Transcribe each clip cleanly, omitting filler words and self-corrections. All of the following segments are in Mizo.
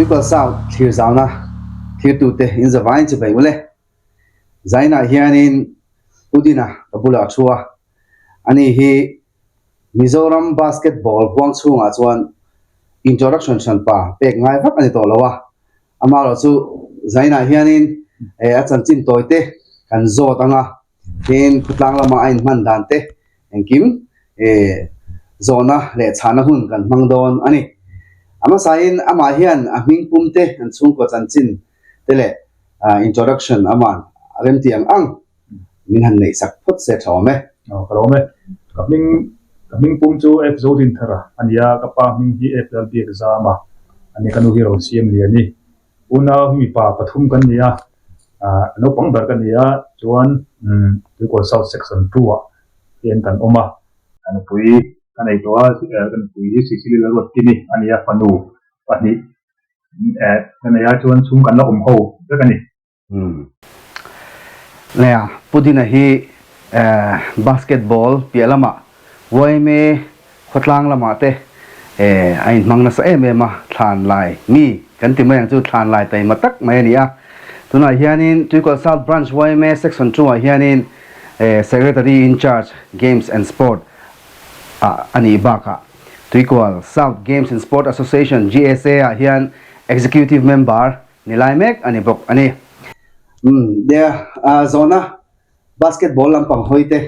Tuikual South thlir zauna thirtute in zavaiin chu bei ule. Zainah hianin U Dina ka bulah a thu a, ani hi Mizoram basketball huang chhungah chuan introduction hranpa pek ngai vak a ni tawh lo a, amaherawh chu Zainah hianin a chanchin tawi te kan zawt ang a. Tin, khawtlang lama a inhman dan te engkim zawhna leh chhahna hun kan hmang dawn a ni. A hmasain amah hian a hming pum te, an chhungkaw chanchin te leh introduction aman remti ang ang min han neih sak phawt se tha awm e. Aw ka lawm e. Ka hming ka hming pum chu F Zodinthara a ni a, ka pa hming hi F Lalbiakzama a ni, ka nu hi Rosiamliani. Unau hi mipa pathum kan ni a, naupang ber ka ni a, chuan Tuikawl South Section 2 ah hian kan awm a. Ka nupui ka nei tawh a, ka nupui hi Sicily Lalruatkimi a ni a, fanu pahnih ka nei a, chuan chhung kan la awm ho vek a ni. Nia, Pu Dina hi basketball piah lamah yma khawtlang lamah te a inhmang nasa em em a, thlan lai mi kan ti mai ang chu thlan lai taima tak mai a ni a. Tunah hianin Tuikual South Branch yma Section 2 ah hianin Secretary in Charge Games and Sport ah a nih bakah Tuikual South Games and Sport Association, GSA, ah hian Executive Member Ni lai mek a ni bawk a ni. Umm nia zawhna basketball lampang hawi te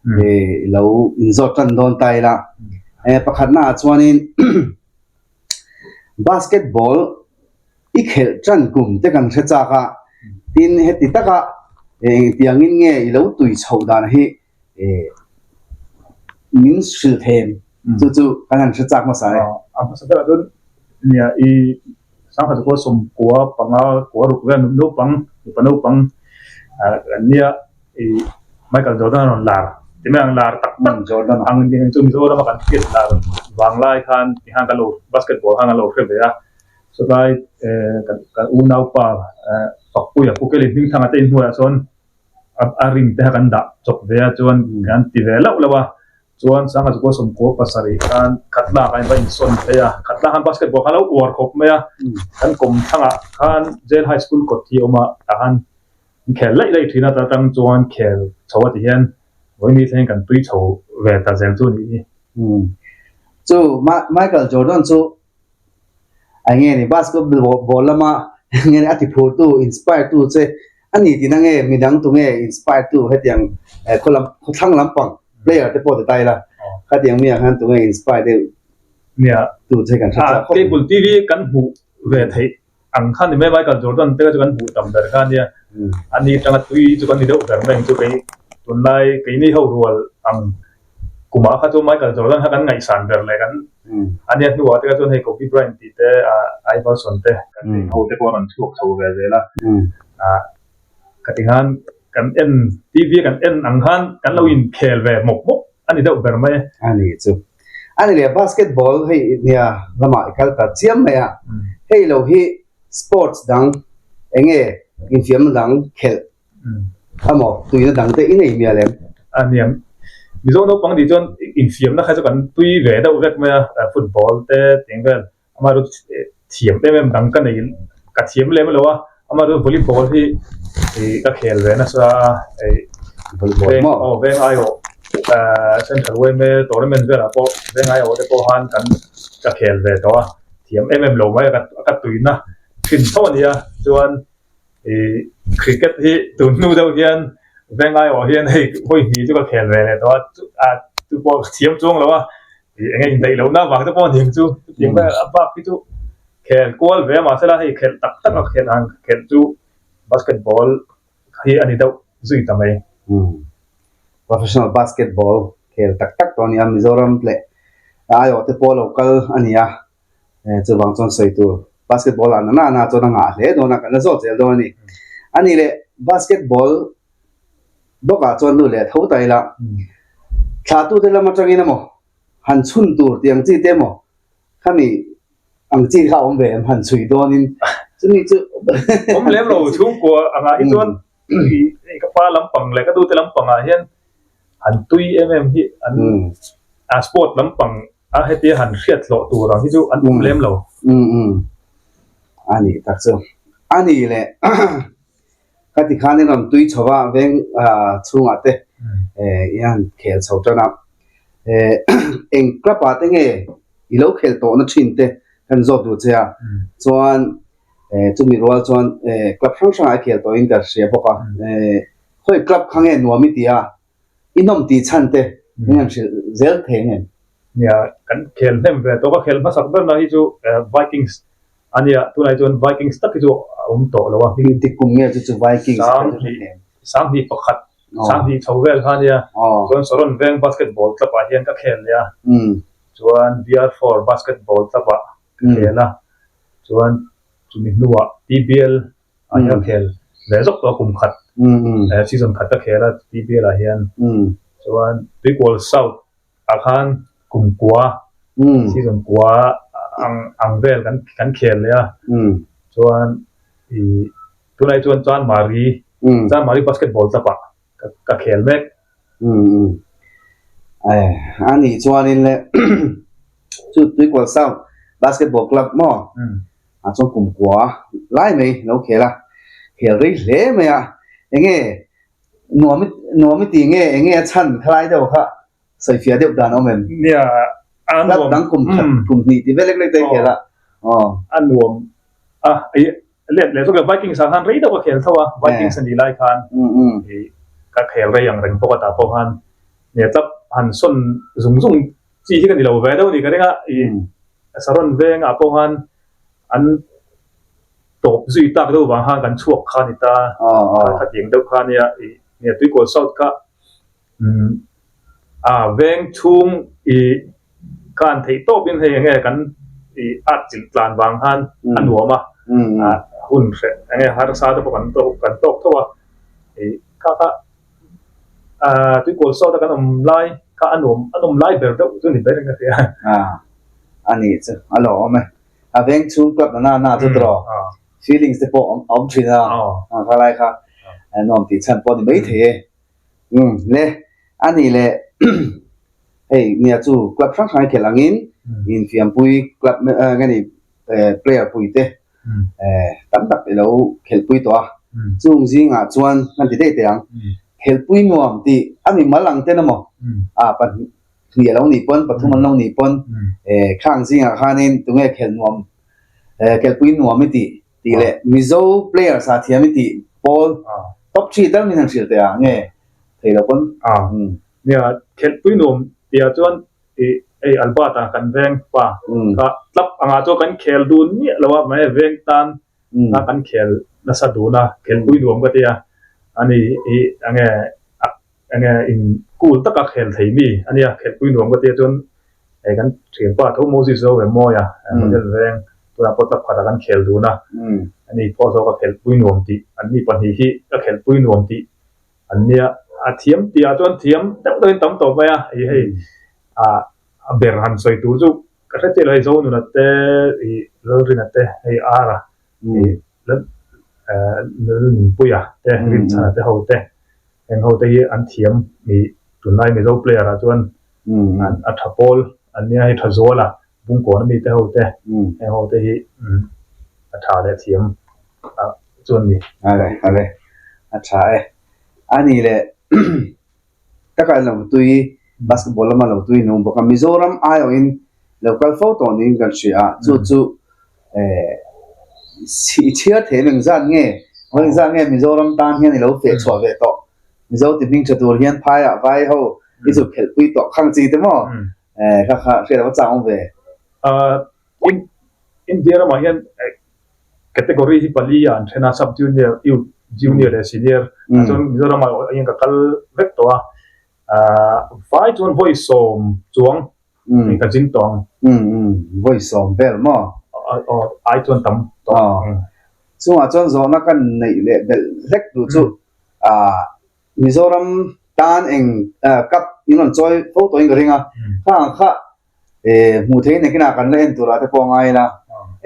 i lo inzawt tan dawn ta ila. Pakhatna ah chuanin basketball i khelh tan kum te kan hre chak a, tin heti taka engtiangin nge i lo tui chhoh dan hi min hrilh them chu chu kan han hre chak hmasa e. A hmasa berah chuan nia i sangha chu pawh sawmkua panga kua ruk vel naupang mipa naupang an nia i Michael Jordan a rawn lar ti mai ang lar tak tak Jordan ang chu Mizoram a kan hriat lar vanglai khan tikhan kan lo basketball khan kan lo hre ve a chulai kan unaupa Fakpuia Pu Kelly Hmingthanga te inhnuaiah chuan a rim te kha kan dah chawp ve a chuan kan ti ve lauh lauh a chuan sangha chu pawh sawmkua pasarih khan khatlak a inva insawn phei a khatlak khan basketball kha a lo uar khawp mai a kan kawm thlangah khan jail high school kawt hi a awm a tah khan an khel laih laih thin a ta tang chuan khel chho a ti hian vawimi thleng kan tui chho ve ta zel chu a nih hi. Chu Michael Jordan chu Eng nge ni basketball lama eng nge ni a ti phurtu inspire tu che a ni tihna nge midang tu nge inspire tu hetiang khaw lam khawthlang lampang player te pawh ti ta ila khatiang mi ah khan tu nge inspire deuh Nia tu che kan hre chak khawp mai. Cable TV kan hmuh ve theih ang kha ni mai Michael Jordan te kha chu kan hmuh tam ber kha ania ani atanga tui chu kan ni deuh ber mai ang chu kei tunlai keini ho rual ang Kumah kha chu Michael Jordan kha kan ngaihsan ber leh kan a nia hnuah te kha chuan hei Kobe Bryant tih te Iverson te kan tih ho te pawh a rawn chhuak chho ve zel a. Ka ti khan kan en TV a kan en ang khan kan lo inkhel ve mawp mawp a ni deuh ber mai. A ni chu. A ni leh basketball hei nia lamah i kal ta chiam mai a. Hei lo hi sports dang enge infiamna dang khelh Amaw tuina dang te i nei mial em? A nia, Mizo naupang tih chuan infiamna kha chu kan tui ve deuh vek mai a, football te tih vel amaherawhchu thiam em em dang ka nei ka thiam lem lo a, amaherawhchu volleyball hi ka khel ve nasa a, Volleyball maw? Aw veng aiawh Central yma tournament velah pawh veng aiawh te pawh khan kan ka khel ve tawh a, thiam em em lo mai a ka tuina thin tho a nia chuan Ih cricket hi tun hnu deuh hian vengai awh hian hei hawi hnih chu ka khel ve leh tawh a a chu pawh ka thiam chuang lo a ih eng nge indaih lohna avang te pawh a ni ang chu chutiang vel a bak hi chu khel kual ve a mahsela hei khelh tak tak a khelh ang khelh chu basketball hi a ni deuh zui ta mai. Professional basketball khel tak tak tawh a ni a Mizoram leh aiawh te pawh lo kal a ni a. Chuvang chuan sawi tur basketball ah nana nana chuan a ngah hle dawn a, kan la zawt zel dawn a ni. A nih leh basketball bawkah chuan nu leh tho ta ila thlahtute lam atangin emaw han chhun tur tih ang chi te emaw khami ang chi kha a awm ve em han chhui dawnin chumi chu Awm lem lo chhungkua angah hi chuan ka pa lampang leh ka dute lampangah hian han tui em em hi an a sport lampang a hetia han hriat hlawh tur ang hi chu an awm lem lo. A nih tak chu. A nih leh ka ti khan in rawn tui chho a, veng chhungah te i han khel chho tan a. Eng club ah te nge i lo khel tawhna thin te kan zawt duh che a. Chuan chumi rual chuan club hrang hrangah i khel tawhin ka hria bawk a. Khawi club kha nge nuam i ti a? I nawm tih chhan te min han hrilh zel thei ang em? Nia, kan khel hnem ve tawh. Ka khel hmasak berna hi chu Vikings a nia, tunah hi chuan Vikings tak hi chu a awm tawh lo a. Engtik kum nge chu chu Vikings kha chu hre em? Sanghnih pakhat, sanghnih chho vel kha a nia. Chuan Saron Veng Basketball Club ah hian ka khel leh a. Chuan BR4 Basketball Club ah ka khel a. Chuan chumi hnuah TBL ah hian ka khel ve zawk tawh a kum khat season khat ka khel a TBL ah hian chuan Tuikual South ah khan kum kua season kua ang ang vel kan kan khel leh a chuan ih tunah hi chuan Chanmari Chanmari basketball club ah ka khel mek. A nih chuanin le chu Tuikual South basketball club maw? A chuan kum kua lai mai lo khel a, khel rei hle mai a, enge nuam nuam i tih nge enge a chhan khalai deuh kha sawifiah deuh dan a awm em? Nia, a nuam. Club dang kum khat kum hnih ti vel lek lek te i khel a, aw. A nuam a, i let leh zawk e, Vikings ah khan rei deuh ka khel tho a, Vikings a nih lai khan i ka khel rei ang reng bawk a tah pawh khan nia club han sawn zung zung chi hi ka ni lo ve deuh a ni ka ring a, i Saron vengah pawh khan an tawp zui tak deuh vang khan kan chhuak kha a ni ta. Khatiang deuh kha nia i nia Tuikawl South kha a veng chhung i khan theih tawpin hei enge kan i at chilh tlan vang khan a nuam a, hun hreh enge harsa te pawh kan tawk kan tawk tho a i kha kha Aaa Tuikawl South a kan awm lai kha a nuam a nawm lai ber deuh chu ni ber in ka hria. Aa a nih chu a lo awm e. A veng chhung club na na chu tawh feelings te pawh a awm thin a kha lai kha nuam tih chhan pawh a ni mai thei e. Umm le a nih leh hei nia chu club hrang hrang i khelh angin infiampui club nge ni player pui te tam tak i lo khelhpui tawh a, chung zingah chuan kan ti daih teh ang, khelhpui nuam tih a mi mal ang ten emaw ah pahnih a lo nih pawn pathum an lo nih pawn khang zingah khanin tunge khelh nuam khelhpui nuam i tih tih leh Mizo players ah thiam i tih pawl top three tal min han hrilh teh ang nge thei lo pawn. Nia khelhpui nuam tihah chuan Ih hei Albert a kan veng pa kha tlap angah chuan kan khel dun miah lo a, mahse veng tan kha kan khel nasa dun a, khelpui nuam ka ti a, ani hi enge enge in cool taka khel thei mi a nia, khelpui nuam ka ti a chuan hei kan thianpa tho Moses zo ve mawi a, model veng tunah pawh tlap khatah kan khel dun a, ani pawh zawk a khelpui nuam tih anni pahnih hi ka khelpui nuam tih An nia, a thiam tihah chuan thiam deuh deuhin tam tawh mai a, ih hei ah a ber han sawi tur chu ka hre chiah lo hei Zonuna te ih Lalrina te hei Ara ih Lalnunpuia te Rinchhana te ho te heng ho te hi an thiam ih tunlai Mizo player ah chuan a tha pawl an nia hei Thazuala Bungkawn ami te ho te heng ho te hi a tha leh thiam chuan ni. Ale ale a tha e. A ni leh taka lo tui basketball lama lo tui nung bawk a Mizoram aiawhin lo kal fo tawh niin kan hria a chu chu eh i chhiar thei em engzat nge engzat nge Mizoram tan hian i lo feh chhuah ve tawh Mizo ti hming tha tur hian phaiah vai ho i zuk khelhpui tawh khang chi te maw Eh kha kha hriat a va chang awm ve. Ah India ramah hian category hi pali ah an then a, sub junior, youth, junior leh senior. Ah chuan Mizoram ah hian ka kal vek tawh a, ah vai chuan vawi sawm chuang ka zin tawh ang. Vawi sawm vel maw? Aw ai chuan tam tawh. Chungah chuan zawhna ka neih leh belh hlek duh chu ah Mizoram tan eng cup in rawn chawi fo tawhin ka ring a, kha ang kha hmuh theihin nakinah kan la en turah te pawh a ngai ila,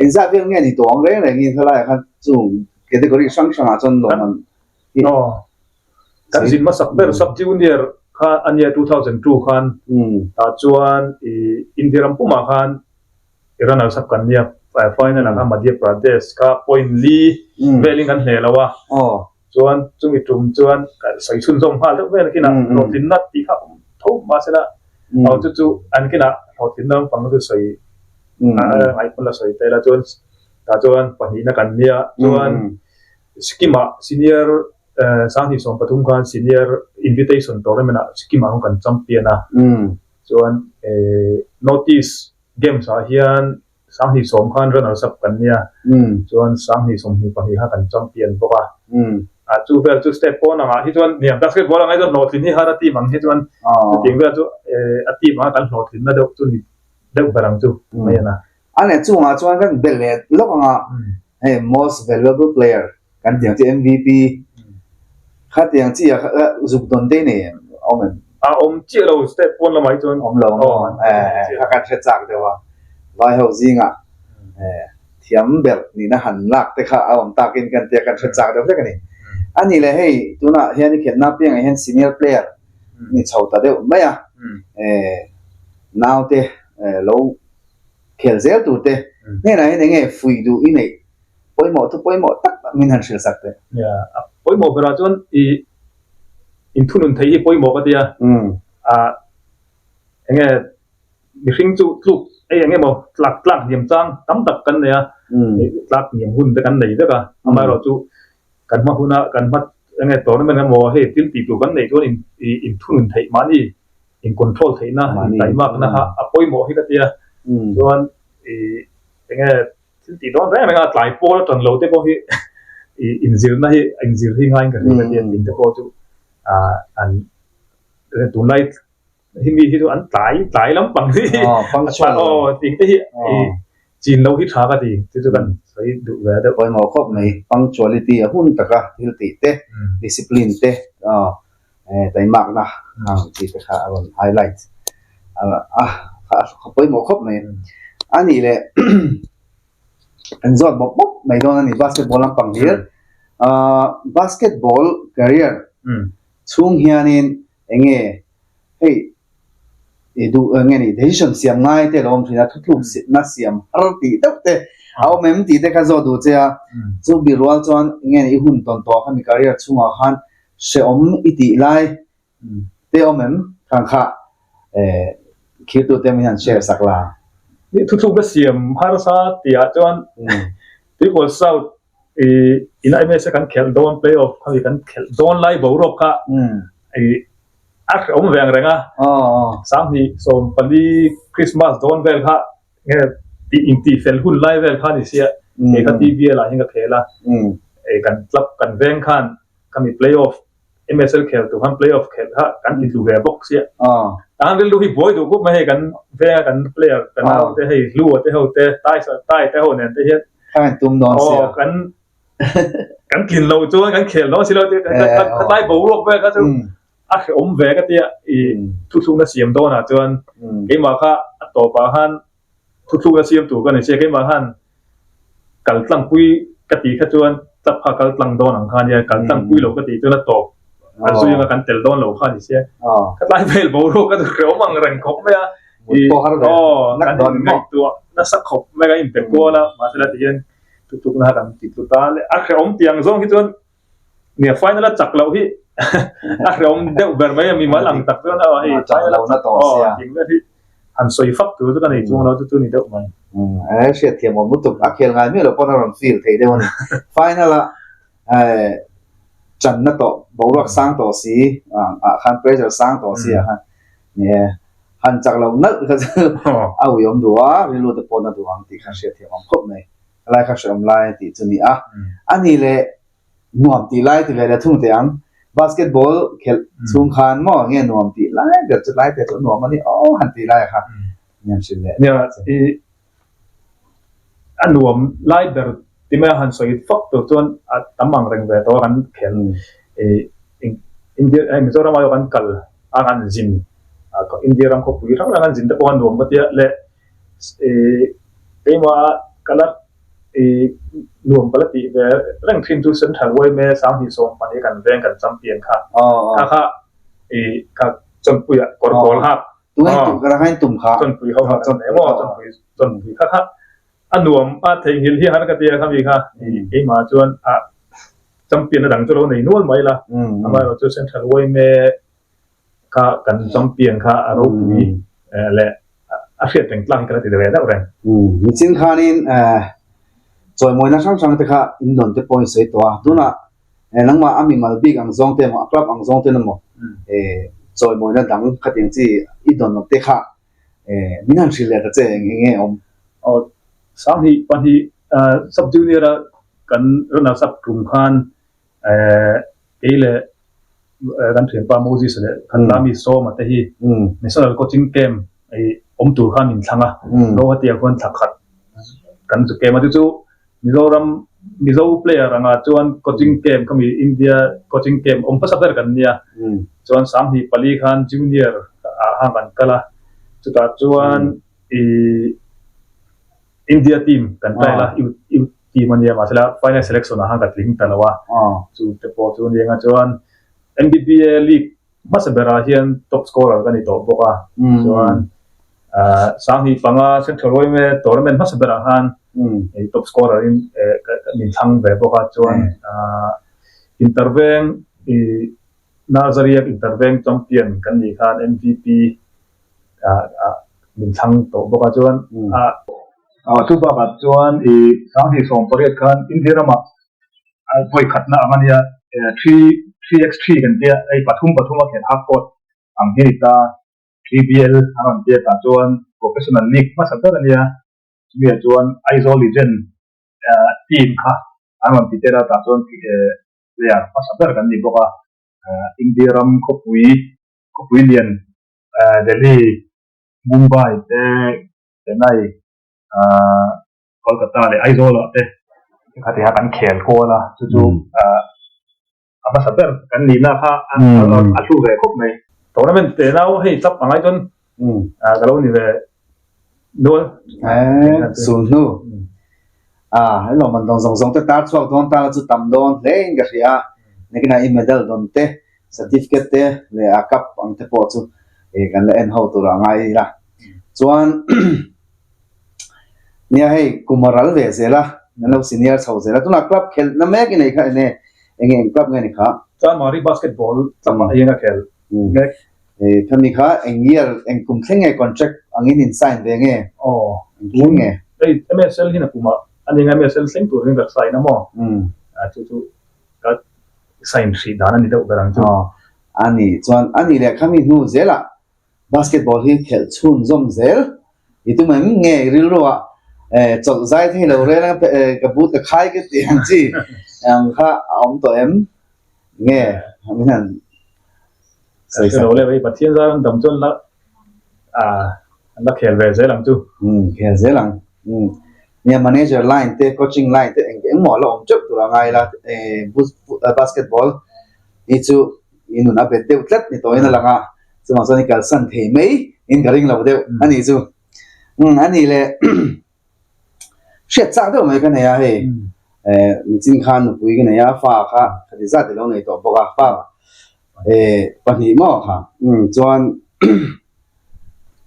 engzat vel nge ni tawh ang reng rengin khalaiah khan chung category hrang hrangah chuan lawmman hi Kan zin hmasak ber sub junior kha a nia 2002 khan tah chuan India ram pumah khan runners up kan nia. Final ah khan Madhya Pradesh kha point li velin kan hneh lo a, chuan chumi tum chuan ka sawi chhunzawm nghal deuh vel kinah hlawhtlinna tih kha awm tho mahsela aw chu chu an kinah hlawhtlinna lampang chu sawi ngaihpawn la sawi tel a chuan tah chuan pahnihna kan nia chuan Sikkim ah senior 2013 khan senior invitation tournament ah Sikkim ah kan champion a chuan North East Games ah hian 2010 khan runners up kan nia, chuan 2022 kha kan champion bawk a. Ah chu vel chu state pawn angah hi chuan nia basketball ang hi chuan hlawhtlin hi har a team ang hi chuan chutiang vel chu a team anga kan hlawhtlinna deuh chu ni deuh ber ang chu mai a na. A leh chungah chuan kan belh leh lawk anga hei most valuable player Kan tiang chu MVP khatiang chi ah zuk dawn te nei em awm em? A awm chiah lo step pawn lamah hi chuan awm lo ang eh kha kan hre chak deuh a vai ho zingah eh thiam ber nihna han lak te kha a awm takin kan tia kan hre chak deuh hlek a ni. A nih leh hei tunah hian i khelhna apiangah hian senior player ni chho ta deuh mai a eh naute lo khel zel tur te hnenah hian eng nge fuih duh i neih Pawimawh chu pawimawh tak tak min han hrilh sak teh. Nia, a pawimawh berah chuan i inthunun theih hi pawimawh ka ti a. Ah, eng nge mihring chu tluk ei eng emaw tlak tlak hniam chang tam tak kan nei a, tlak hniam hun te kan nei vek a, amaherawh chu kan hma huna kan hma eng nge tournament emaw hei thil tih tur kan neih chuan in inthunun theih mahni in control theihna intaihmakna kha a pawimawh hi ka ti a, chuan i eng nge Thil tih dawn reng reng a, tlai pawl a tan lo te pawh hi inzirna hi inzir hi ngaiin ka hria ka ti a, tih te pawh chu an tunlai hi mi hi chu an tlai tlai lampang hi aw tih te hi chin lo hi tha ka ti chu chu kan sawi duh ve deuh. Pawimawh khawp mai, punctuality a hun taka thil tih te, discipline te taimakna ang tih te kha a rawn highlight a a pawimawh khawp mai. A nih leh kan zawt bawp bawp mai dawn a ni basketball lampang hlir. Ahh basketball career chhung hianin eng nge hei I duh eng nge ni decision siam ngai te lo awm thin a, thutluk na siam har tih deuh te a awm em tih te kha zawt duh che a, chu bi rual chuan eng nge ni i hun tawn tawh kha mi career chhungah khan hrehawm i tih lai te awm em khang kha eh khirtu te min han share sak la. Ni thutluk na siam harsa tihah chuan Tuipawl South i ina MSA kan khelh dawn play off khami kan khelh dawn lai boruak kha i A hrehawm ve ang reng a, 2014 Christmas dawn vel kha nge tih intih fel hun lai vel kha ni sia, kei kha TBL ah hian ka khel a, kan club kan veng khan khami play off MSL khel tur khan play off khelh kha kan ti tlu ve bawk sia. Tah khan rilru hi buai duh khawp mai hei kan venga kan player kan nau te hei Hlua te ho te Tai Tai te ho nen te hian kan Kan tlin lo chuan kan khel dawn si lo tih ka tlai boruak vel kha chu a hrehawm ve ka tia i thuthlukna siam dawnah chuan keimah kha a tawpah khan thuthlukna siam tur ka ni sia keimah khan kal tlangpui ka tih kha chuan club kha kal tlang dawn ang kha nia kal tlangpui lo ka tih chuan a tawp a zui anga kan tel dawn lo kha ni sia ka tlai vel boruak kha chu hrehawm ang reng khawp mai a i aw kan inngaihtuah nasa khawp mai kan inpe kual a mahse la tihian Tutukna kan ti tlut a, a hrehawm tih ang zawng hi chuan nia final a chak loh hi a hrehawm deuh ber mai a, mimal ang tak chuan aw hei final a chak aw tih vel hi han sawi fak tur chu ka nei chuang lo chu chu ni deuh mai. A hriat thiam awm lutuk, a khel ngai miah lo pawn a rawn feel thei deuh a ni. Final a channa tawh boruak sang tawh si ah khan pressure sang tawh si ah khan nia han chak loh nalh kha chu a uiawm duh a, rilru te pawn a duh ang tih kha hriat thiam awm khawp mai. Helai kha hrehawm lai tih chu ni a. A nih leh nuam tih lai ti ve leh thung teh ang. Basketball khelh chhung khan maw nge nuam tih lai ber chu lai te chu nuam a ni aw han tih lai kha niam hrilh leh. Nia, i a nuam lai ber ti mai a han sawi fak tur chuan a tam ang reng ve tawh a kan khel i India hei Mizoram aiawh kan kal a kan zin India ram khawpui hrang hrang an zin te pawh a nuam ka tia leh Keimah ka la nuam ka la tih ve reng thin chu Central Yma 2014 kan veng kan champion kha kha kha kha chawnpui ah kawr kawl hak chawnpui ho kha kan nei maw chawnpui chawnpui kha kha. A nuam a theihnghilh hi har ka ti a khami kha keimah chuan a champion a dang chu lo nei nual mai la amaherawh chu Central yma kha kan champion kha a ropui leh a hriat reng tlak hi ka la ti ve deuh reng. Nichin khanin chawimawina hrang hrang te kha in dawn te pawh in sawi tawh a, tunah nangmah a mimal bik ang zawng te emaw a club ang zawng ten emaw chawimawina dang khatiang chi i dawn lo te kha Min han hrilh leh ta che eng enge awm? Aw, Sanghnih pahnih sub junior a kan runners up tum khan kei leh kan thianpa Moses leh Khanla mi Sawma te hi National Coaching Camp awm tur khan min thlang a, Guwahati ah khuan thla khat kan zu camp a, chu chu Mizoram Mizo player anga chuan coaching camp khami India coaching camp awm hmasa ber kan nia. Chuan Sanghnih pali khan junior ah khan kan kal a, chutah chuan ih India team kan trial a, youth team a nia mahsela final selection ah khan ka tling ta lo a, chu te pawh chu nia nga chuan MBPA league Hmasa berah hian top scorer ka ni tawh bawk a, chuan Sanghnih panga Central yma tournament hmasa berah khan top scorer in min thlang ve bawk a, chuan Interveng Nazariak Interveng champion kan nih khan MVP min thlang tawh bawk a, chuan chu bakah chuan Sanghnih 18 khan India ramah Vawi khatna ang a nia, 3x3 kan tia, hei pathum pathum a khelh half court ang hi a ni ta, 3BL an rawn tia tah chuan professional league hmasa ber a nia, chumi ah chuan Aizawl Legend team kha an rawn ti tel a, tah chuan player hmasa ber kan ni bawk a, India ram khawpui khawpui lian Delhi, Mumbai te Chennai Kolkata leh Aizawl ah te khati kha kan khel kual a, chu chu a hmasa ber kan nihna kha a hlu ve khawp mai. Tournament te nau hei tlap angai chuan ka lo ni ve nual. Sul hnu a lawmman dawng zawng zawng te tar chhuak dawn ta la chu tam dawn hle in ka hria a, nakinah i medal dawn te certificate te leh a cup ang te pawh chu kan la en ho tur a ngai ila chuan Nia hei kum a ral ve zel a, an lo senior chho zel a, tunah club khelh na mek i nei kha enge enge eng club nge ni kha? Chanmari basketball club ah hian a khel mek. Khami kha eng year eng kum thleng nge contract angin in sign ve nge? Aw eng thleng nge? Hei MSL hi na kumah a ni nga MSL thleng turin ka sign a maw? Chu chu ka sign hrih dan a ni deuh ber ang chu. Aw a ni chuan a ni leh khami hnu zelah Basketball hi khelh chhun zawm zel i tum em? Nge i rilru ah chawlh zai thei lo rel ang ka boot ka khai ka tih ang chi ang kha a awm tawh em? Nge min han sawi sak. Lo le hei Pathian zar an dam chuan la an la khel ve zel ang chu. Umm khel zel ang. Umm nia manager line te coaching line te eng engmaw a la awm teuh tur a ngai la basketball hi chu I nun a bet deuh tlat ni tawhin a lang a, chuvang chuan i kalsan thei mai in ka ring lo deuh a nih chu. Umm a nih leh hriat chak deuh mai ka nei a hei eh nichin khan nupui ka nei a fa kha khati zat i lo nei tawh bawk a fa eh pahnih maw kha umm chuan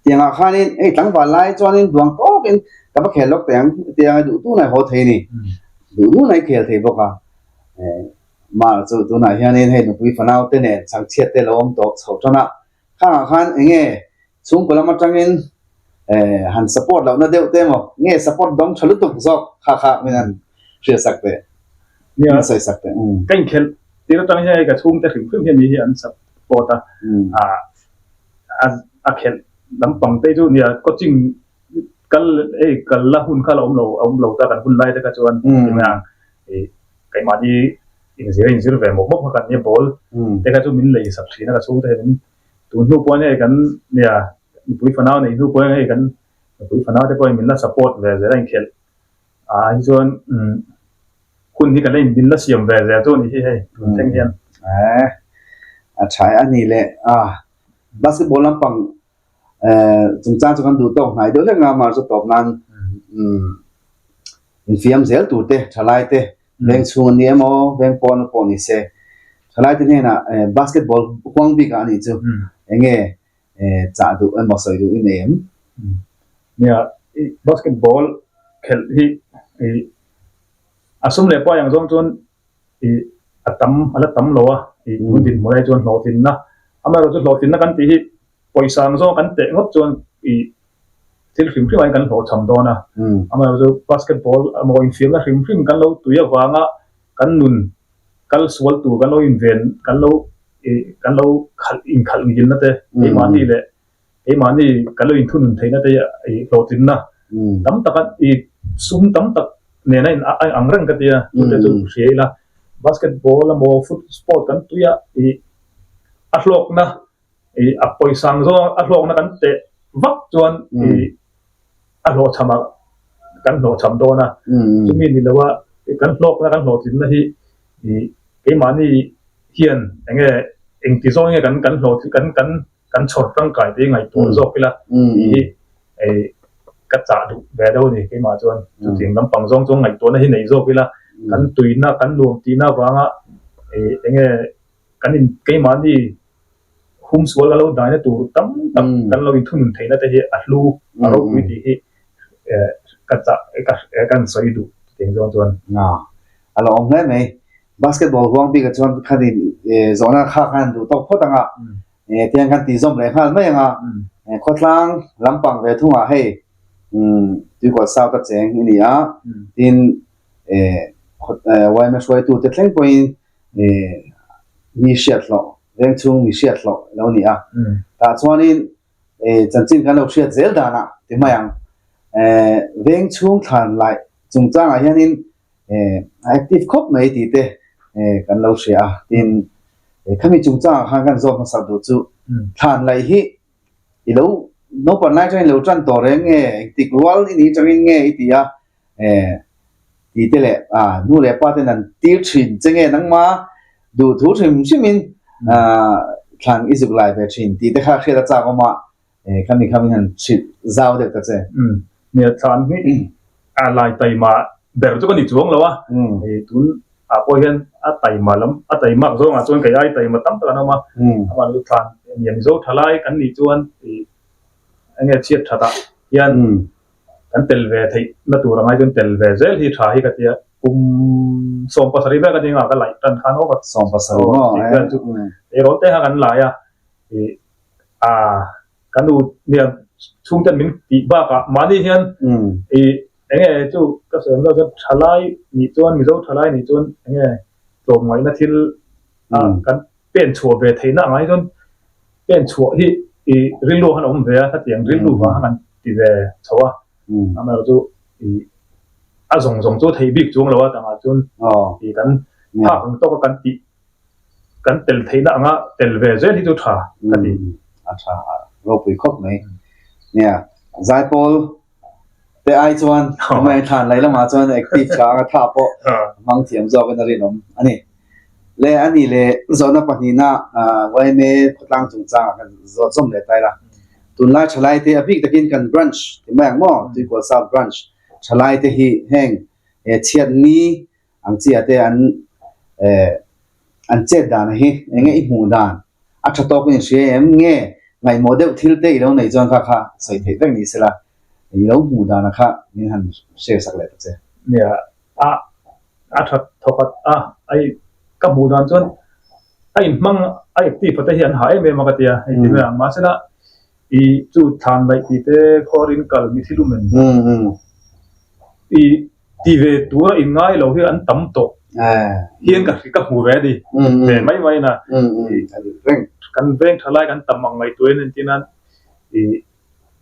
tiangah khanin hei tlangval lai chuanin duang tawkin ka va khel lawk teh ang tiang a duh duh nai haw thei a ni duh duh nai khel thei bawk a eh. Mar chu tunah hianin hei nupui fanau te nen chhangchhiat te lo awm tawh chho tan a, khangah khan eng nge chhungkaw lam atangin eh han support lohna deuh te emaw nge support dawng tha lutuk zawk kha kha min han hriat sak teh, min sawi sak teh. Ka inkhelh tir atang hian hei ka chhungte hrim hrim hian mi hi an support a, a khelh lampang te chu nia coaching kal hei kal la hun kha la awm lo a awm lo ta kan hun lai te kha chuan eng ih keimahni inzir a inzir ve mawp mawp kha kan nia ball te kha chu min lei sak thin a ka chhung te hian min tun hnu pawhin hei kan nia nupui fanau nei hnu pawhin hei kan nupui fanau te pawhin min la support ve zel a inkhelh ah hi chuan hun hi kan la in min la siam ve zel chu a ni hi hei tun thleng hian. A tha e a ni leh a basketball lampang Chungchang chu kan duh tawk hnai deuh hlek a, mar chu tawp nan infiam zel tur te, thalai te, veng chhung an ni emaw, veng pawn pawh ni se, thalai te hnenah basketball huang bik ah a nih chu eng nge chah duh emaw sawi duh i nei em? Nia, basketball. khelh hi ih a sum leh pai ang zawng chuan ih a tam a la tam lo a ih tun dinhmun ah chuan hlawhtlinna amaherawhchu hlawhtlinna kan tih hi pawisa ang zawng kan teh ngawt chuan ih thil hrim hrim ah hian kan hlawhchham dawn a amaherawhchu basketball emaw infiamna hrim hrim kan lo tui avanga kan nun kal sual tur kan lo inven kan lo ih kan lo khalh inkhalh ngilna te keimahni leh Keimahni kan lo inthunun theihna te hi hlawhtlinna tam tak a i sum tam tak nena in a ang reng ka tia chute chu hria ila basketball emaw foot sport kan tui a i a hlawkna i a pawisa ang zawng a hlawkna kan teh vak chuan i a hlawhchham ah kan hlawhchham dawn a chumi ni lo a kan hlawkna kan hlawhtlinna hi i keimahni hian enge engti zawng nge kan kan hlawh kan kan kan chhawr tangkai te ngaihtuah zawk ila tih hi ka chah duh ve deuh a ni keimah chuan chutiang lampang zawng chuan ngaihtuahna hi nei zawk ila kan tuina kan nuam tihna avanga eng nge kan in keimahni humsual a lo daina tur tam tak kan lo inthunun theihna te hi a hlu a ropui tih hi ka chah ka sawi duh chutiang zawng chuan. A lo awm hle mai. Basketball huang bikah chuan khanin zawhna kha khan duh tawk phawt ang a, tiang khan tih zawm leh nghal mai ang a, khawtlang lampang ve thungah hei Tuikawt South a cheng i ni a, tin yma hruaitute thleng pawhin mi hriat hlawh, vengchhung mi hriat hlawh i lo ni a, tah chuanin chanchin kan lo hriat zel danah ti mai ang, vengchhung thlan laih chungchangah hianin a active khawp mai tih te kan lo hria a tin khami chungchangah khan kan zawk hmasa duh chu thlan laih hi i lo naupang lai atangin lo tan tawh reng nge engtik rual i nih atangin nge i ti a tih te leh nu leh pa ten an tir thin che nge nangma duh thu hrim hrimin thlan i zuk lai ve thin tih te kha hriat a chak awm a. Khami kha min han hrilh zau deuh ta che. Nia thlan hi a lai taima ber chu ka ni chuang lo a, tun ah pawh hian a taima lam a taimak zawngah chuan kei ai taima tam tak an awm a, amah chu thlan nia Mizo thalai kan nih chuan eng nge chhiat that ah hian kan tel ve theih na tur angai chuan tel ve zel hi tha hi ka tia kum 17 vel ka ni anga ka laih tan khan aw ka 17 maw chu eirawl te kha kan lai a. A ka nu nia chhungten min tih bakah mahni hian i eng nge chu ka sawi ang zawk chuan thalai nih chuan Mizo thalai nih chuan eng nge tlawmngaihna thil a kan pen chhuah ve theihna ang ai chuan pen chhuah hi i rilru khan a awm ve a hetiang rilru vang khan an ti ve chho a amaherawh chu i a zawng zawng chu thei bik chuang lo a tangah chuan i kan phak ang tawka kan tih Kan tel theihna anga tel ve zel hi chu tha ka ti. A tha a ropui khawp mai. Nia, Zaipawl te ai chuan hmai thlan lei lamah chuan active tha anga tha pawh hmang thiam zawkin a rinawm a ni. Le a ni le zawhna pahnihna yma khawtlang chungchangah kan zawt zawm leh ta ila. Tunlai thalai te a bik takin kan branch ti mai ang maw Tuikual South Branch thalai te hi heng chhiatni Ang chiah te an eh an chet dan hi eng nge i hmuh dan a tha tawk in hria em nge ngaihmawh deuh thil te i lo neih chuan kha kha sawi theih vek ni sela i lo hmuh dan a kha min han share sak leh ta che. Nia a a tha thawk a ai ka hmuh dan chuan a inhmang a active a te hi an ha em em a ka tia hei ti mai ang mahsela i chu thlan laih tih te khawrin kal mithi lumen i Ti ve tura in ngai lo hi an tam tawh hian ka ka hmu ve a ni. Ve mai mai na kan veng tha lai kan tam ang ngaihtuah in entir nan i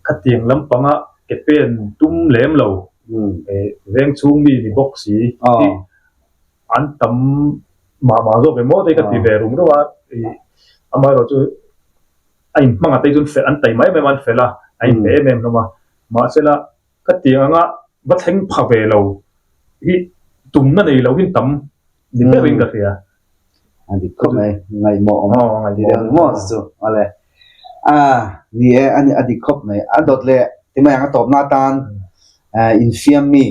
khatiang lampanga ke pen tum lem lo veng chhung mi ni bawk si hi an tam mah mah zawk emaw te ka ti ve rum reuh a i amaherawh chu a inhmang a te chuan fel an tai mai mai an fel a a inpe em em hlawm a mahsela Ka tiang anga va thleng pha ve lo hi tumna nei lo hin tam ni berin ka hria. A dik khawp mai, ngaihmawh awm ti deuh ni maw chu awle. A ni e, a dik khawp mai. A dawt leh ti mai ang a tawpna atan infiam mi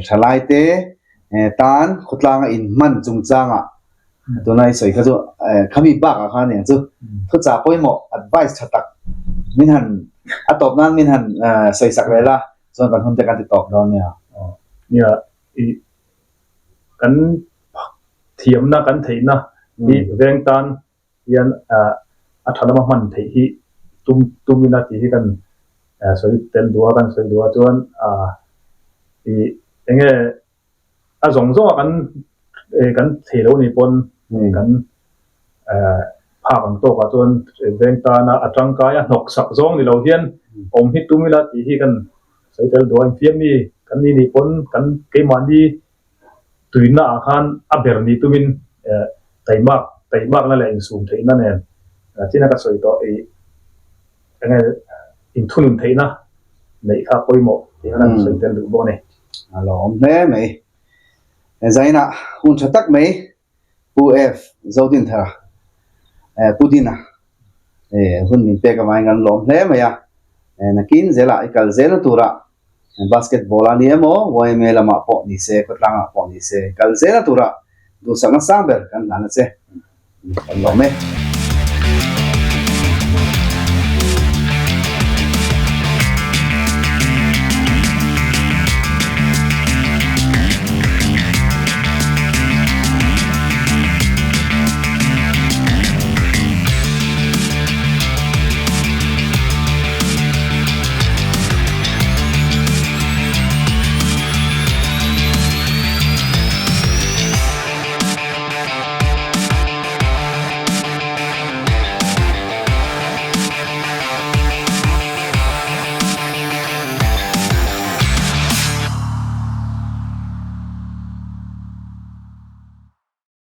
thalai te tan khawtlanga inhman chungchangah Tuna i sawi kha chu khami bakah khan eng chu thuchah pawimawh advice tha tak min han a tawp nan min han sawi sak leh la. Chuan kan hun te kan ti tawp dawn nia. Nia, i kan thiamna kan theihna hi veng tan hian a tha lama hman theih hi tum tum ila tih hi kan sawi tel duh a, kan sawi duh a chuan i enge a zawng zawng a kan kan thei lo nih pawn kan phak ang tawkah chuan veng tana a tangkai a hnawk sak zawng ni lo hian awm hi tum ila tih hi kan sawi tel duh a, infiam mi kan ni nih pawn kan keimahni tuina ah khan a ber nih tumin taimak taimakna leh insum theihna nen china ka sawi tawh ih enge inthunun theihna neih kha pawimawh tih khan an sawi tel duh bawk a ni. A lawm hle mai. Zainah hun tha tak mai Pu F. Zodinthara, Pu Dina hun min pek avangin kan lawm hle mai a. Nakin zelah i kal zelna turah basketball a ni emaw YMA lamah pawh ni se, khawtlangah pawh ni se kal zelna turah duhsakna sang ber kan hlan a che. Kan lawm e.